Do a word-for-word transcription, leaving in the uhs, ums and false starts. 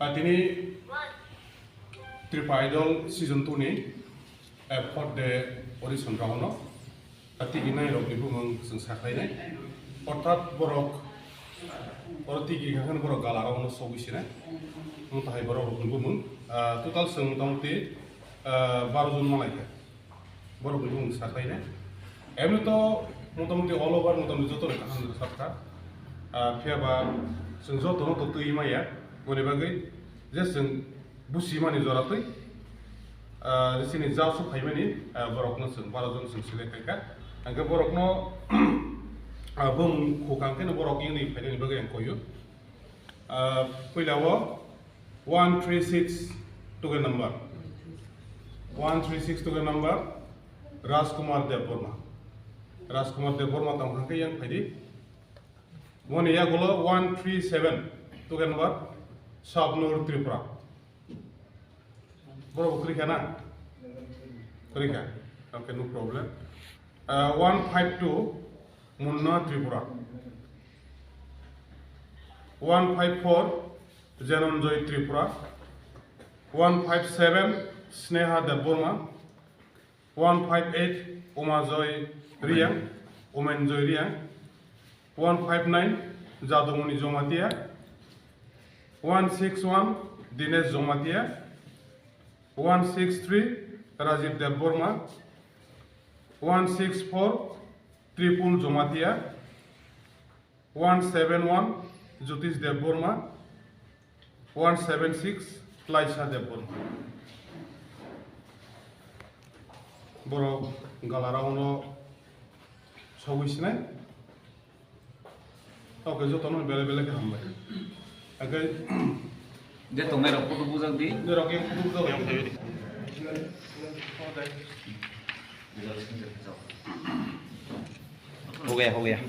Patini Tripura Idol season two ni, eh, fourth day audition round no. Tiki nai rok ni bumung chwng saklainai. Orthat borok, oro tiki kha khe borok gala round no sogwi sinai. Wng tahai borok rok ni bumung, ah, total chwng motamuti, ah, baro jon malai kha. Borok ni bumung saklainai. Emni to motamuti all over motamuti joto ni kaham rwchapkha. Ah, phiya ba chwng joto no to twi maya. Boni bagwi je chwng busi mani jora twi, ah, je chini jao su phaimani, ah, borok no chwng baro jon chwng select khaikha. Hwnkhe borok no, ah, bumung khukang khe no borok yungni phainani bagwi ang koyo. Ah, puila o one three six token number. One three six token number, Rajkumar Debbarma. Rajkumar Debbarma tong kha khe yang phaidi. Moni yagulo one three seven token number, Shabnur Tripura. Borok bo kwrwi kha na? Kwrwi kha. Okay, no problem. Ah, one five two, Munna Tripura. One five four, Jananjoy Tripura. One five seven, Sneha Debbarma. One five eight, Umajoy Riang, Umenjoy Riang. One five nine, Jadumoni Jomatia. One six one, Dinesh Jomatia. One six three, Rajiv Debbarma. One six four, Tripul Jomatia. One seven one, Jyotish Debbarma. One seven six, Laisa Debbarma. Borok gala round no sogwi sinai. Okay, jotono bele bele khe hambai. Hwnkhe je tongnai rok photo bujak di. Norok yang photo bujak. Ho gaya, ho gaya.